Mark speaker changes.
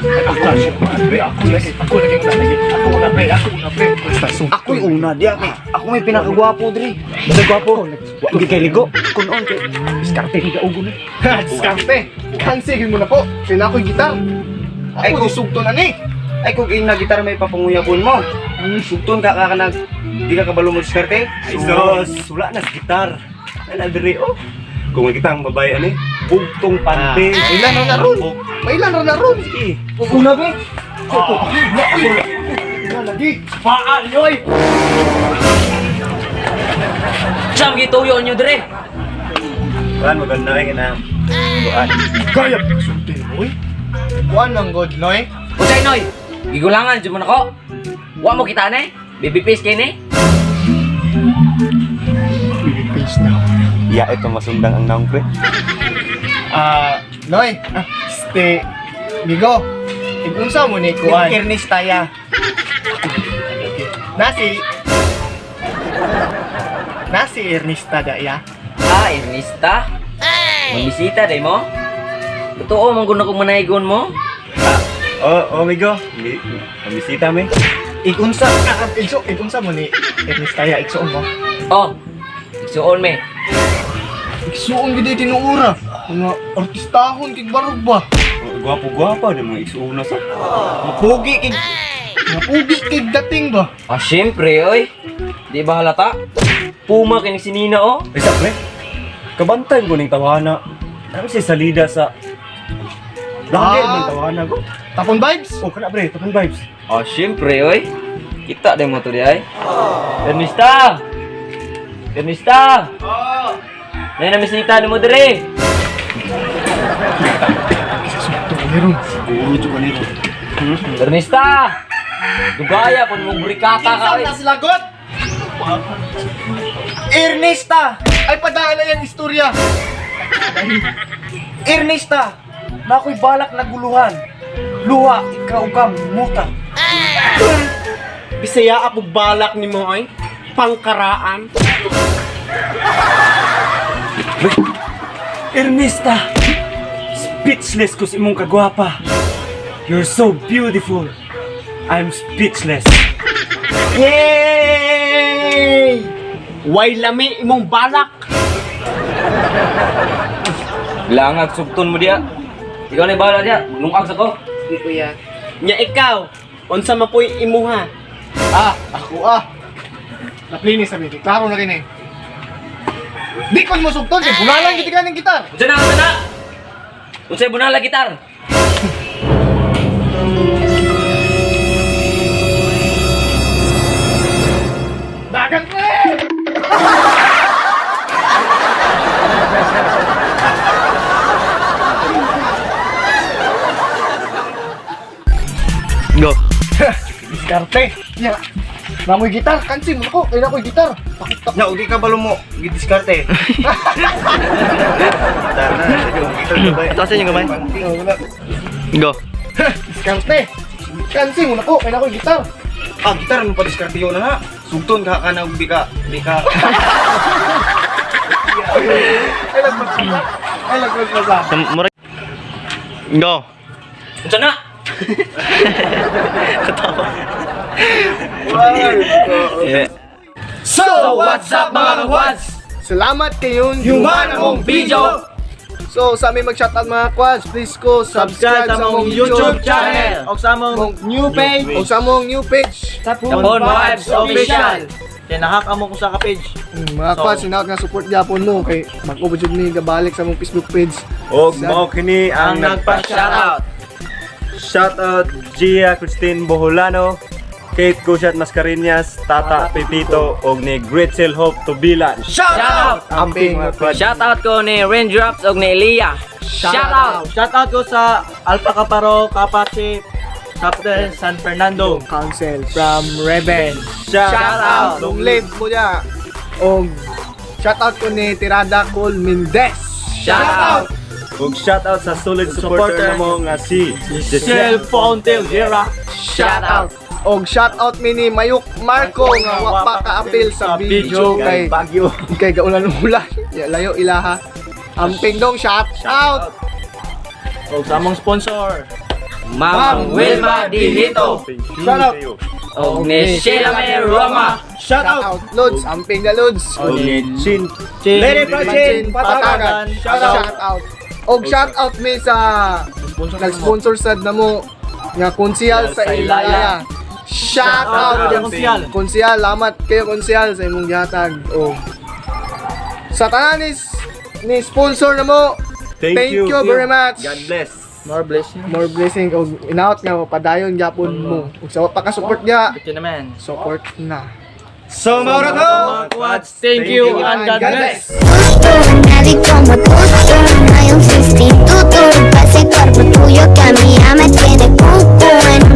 Speaker 1: Ako lagi, ako lagi una lagi. Ako una pre, ako una pre. Basta sugton.
Speaker 2: Ako'y una di ako. Ako may pinakagwapo diri. Basta gwapo. Wa gyud kay ligo. Kunoon kay diskarte ni daugo ni.
Speaker 1: Ha, diskarte. Kansigin mo na po. Kaya ako'y gitar.
Speaker 2: Ay,
Speaker 1: Ako di sugton ani.
Speaker 2: Ay kung ing na gitar may papanguyabon mo. Sugton ka ka nag di ka kabalo mo diskarte.
Speaker 3: Ay sus, wala na sa gitar. Wala diri oh. Kung makita ang babae ani, bugtong pante.
Speaker 1: May ilan na ron. May ilan na ron.
Speaker 3: Sige.
Speaker 2: Una be.
Speaker 1: Una lagi.
Speaker 3: Paan yoy.
Speaker 4: Siyam gituyo nyo dire.
Speaker 3: Kuan maganda kay na. Kuan.
Speaker 1: Kaya sulti mo eh. Kuan ang god noy.
Speaker 4: Unsay noy? Gigulangan jud mo nako. Wa mo kita ne? Baby face kay ni?
Speaker 1: Face now.
Speaker 3: Ya ito masundang ang naong pre.
Speaker 1: Ah, Noy. Ste Migo. Igunsa mo ni kuan.
Speaker 2: Ernest taya.
Speaker 1: Nasi Nasi Ernesta da ya.
Speaker 4: Ah, Ernesta. Mamisita day mo? Totoo man gud na kong manaygon mo.
Speaker 3: Oh, oh amigo. Bisita mi.
Speaker 2: Igunsa.
Speaker 1: Ah, igso igunsa mo ni Ernesta ya igsoon mo.
Speaker 4: Oh. Igsuon me.
Speaker 1: Igsoon gid tinuura. Mga artistahon kig barog ba.
Speaker 3: Gwapo-gwapo ni mga igsuuna sa.
Speaker 2: Pugi kig
Speaker 1: Mga pugi kig dating ba.
Speaker 4: Ah, syempre oy. Di ba halata? Puma kini si Nina oh.
Speaker 3: Ay sa pre. Kabantay ko ning tawana. Ano si salida sa Lagi man tawana ko.
Speaker 1: Tapon vibes.
Speaker 3: Oh, kana pre, tapon vibes.
Speaker 4: Ah, syempre oy. Kita day mo to di ay. Ernesta. Ernesta. Oh. Nay namisita nimo dire.
Speaker 1: Meron.
Speaker 3: Siguro jud kanito.
Speaker 4: Ernesta. Dugaya pud mo brikata ka oy.
Speaker 1: Lagot.
Speaker 2: Ernesta.
Speaker 1: Ay padaan na yung istorya.
Speaker 2: Ernesta. Na ako'y balak na guluhan. Luha, ikaw ka muta.
Speaker 5: Bisaya ako balak nimo ay pangkaraan.
Speaker 3: Ernesta! Speechless ko sa imong kagwapa. You're so beautiful. I'm speechless.
Speaker 5: Yay! Way lami imong balak.
Speaker 4: Langag sugton mo diya. Ikaw na bahala diya. Lungag sa ko.
Speaker 5: Sige kuya. Nya ikaw, unsa man po'y imuha?
Speaker 1: Ah, ako ah. Naplinis sa biti. Klaro na kini. Di ko mo sugton kay bunalan gid ka ning gitar.
Speaker 4: Unsa na unsa na? Unsay bunala gitar?
Speaker 1: Dagan pre.
Speaker 2: Go.
Speaker 1: Diskarte. Ya. Namoy gitar, kansin mo ko. Kay nakoy gitar. Takot takot.
Speaker 2: Na ugi ka balo mo gidiskarte.
Speaker 6: Taas yung gamay. Go.
Speaker 1: Diskarte. Kansin mo na ko, kay nakoy gitar.
Speaker 2: Ah, gitar mo pa diskarte yun na ha. Sugton ka ka na di ka di ka.
Speaker 1: Ay lagpas. Ay lagpas.
Speaker 6: Go.
Speaker 4: Unsa na?
Speaker 1: So, what's up mga kwads? Salamat kayong
Speaker 5: Human among video.
Speaker 1: So, sa aming mag-shoutout mga kwads, please ko subscribe sa among YouTube channel.
Speaker 6: Og sa among
Speaker 1: New page. O sa among new page.
Speaker 4: Tapon Vibes Official.
Speaker 6: Kaya nahak amo ko sa ka page.
Speaker 1: Mga kwads, sinawag nga support gyapon mo kay mag-ubo jud ni gabalik sa among Facebook page.
Speaker 3: Og mao kini ang
Speaker 6: Ang nagpa-shoutout.
Speaker 3: Shoutout Gia Christine Boholano, Kate Gushat Mascareñas, Tata Pepito, og ni Gretzel Hope Tubilan.
Speaker 4: Shout out.
Speaker 1: Amping mga kwads.
Speaker 4: Shout out ko ni Raindrops og ni Elia. Shout out.
Speaker 6: Shoutout ko sa Alpha Kaparo, Kapache, Chapter San Fernando.
Speaker 1: Council from Reven.
Speaker 3: Shout
Speaker 4: Shout out.
Speaker 1: Long live mo niya. Og shoutout ko ni Tirada Col Mendez.
Speaker 4: Shout out.
Speaker 3: Og shoutout sa solid supporter
Speaker 6: Supporter.
Speaker 3: namo nga si
Speaker 6: Giselle Fontel Guerra.
Speaker 4: Shout out.
Speaker 1: Og shoutout mi ni Mayuk Marco nga wa pa kaapil sa video kay
Speaker 2: Bagyo.
Speaker 1: kay gaulan-ulan. Ya, layo ilaha. Amping dong shout out.
Speaker 6: Og sa among sponsor.
Speaker 4: Ma'am Wilma Dilito.
Speaker 3: Thank you.
Speaker 1: Shout out.
Speaker 3: Kayo.
Speaker 4: Og ni Sheila May Roma.
Speaker 3: Shout
Speaker 1: Shout
Speaker 3: out.
Speaker 1: out Lods, amping na Lods.
Speaker 3: Og ni Chin.
Speaker 6: Chin.
Speaker 3: Lady Francine
Speaker 1: Patagan.
Speaker 3: Patagan.
Speaker 1: Shout out. Og shout out mi sa nag-sponsor sad na mo nga konsihal sa Ilaya. Shout out.
Speaker 6: Konsihal.
Speaker 1: Konsihal, lamat kayo, konsihal, sa imong gihatag. Og sa tanan ni sponsor na mo,
Speaker 3: Thank
Speaker 1: thank you very much.
Speaker 3: God bless.
Speaker 6: More blessing.
Speaker 1: More blessing og inaot nga padayon gyapon mo. Ug sa wa pa ka support niya,
Speaker 6: Ito naman.
Speaker 1: support na.
Speaker 3: So, maura to!
Speaker 6: Thank you and God bless.
Speaker 7: Tú, nadie como tú, tú, no hay un sustituto para ese cuerpo tuyo que a mí ya me tiene cucu.